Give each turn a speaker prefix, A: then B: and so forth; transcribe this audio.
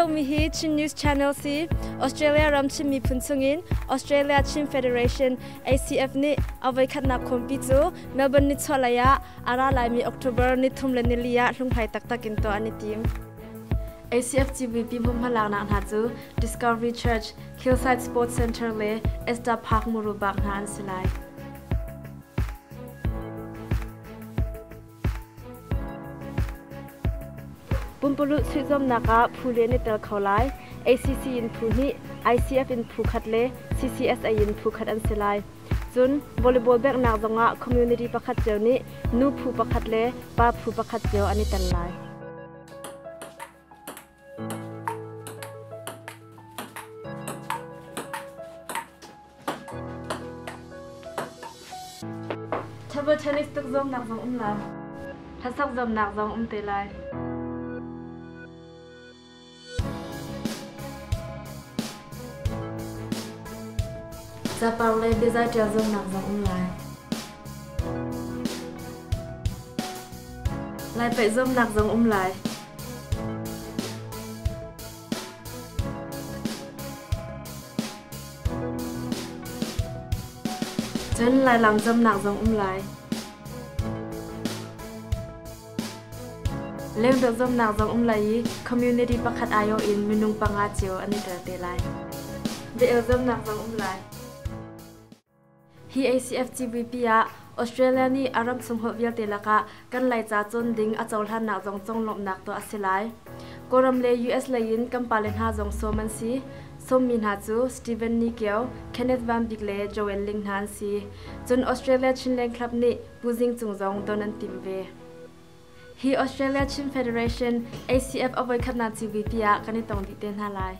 A: zohmi hi Chin News Channel si. Australia ram Chin miphun chungin Australia Chin Federation ACF nih a voikhatnak khawmpi cu Melbourne nichuahlei ah a ra laimi October ni thum le nili ah hlunghlai taktak in tuah an i tim. ACF GVP hmunhmalaknak hna cu Discovery Church, Hillside Sports Center le Esther Park Murubak hna an si lai. Pumpululh chuihzuamnak ah phu le an i tel kho lai. ACC in phu hnih, ICF in phu khat le CCSA in phu khat an si lai. Cun volleyball benghnak zongah community pakhat cio nih nu phu pakhat le pa phu pakhat cio an i tel lai. Table tennis tuk zuamnak zong um lai. Hlasak zuamnak zong um te lai. Capar le biazai ṭial zuamnak zong um lai. Lai paih zuamnak zong um lai. Cun Lailam zamnak zong um lai. Lengdawh zamnak zong um lai i community pakhat aiawh in minung panga cio an i tel te lai. Bia-el zamnak zong um lai. Hi ACFGVP ah Australia nih a ram chung holh vialte lakah kan Laica cawn ding a cohlannak zong conglawmhnak tuah a si lai. Kawlram le US lei in kan pale hna zong sawm an si. Sawmmi hna cu Stephen Ni Kio, Kenneth Van Bik le Joel Ling hna an si. Cun Australia Chinland Club nih Pu Zing Cung zong don an timh ve. Hi Australia Chin Federation ACF a voikhatnak GVP ah kan i tong dih te hna lai.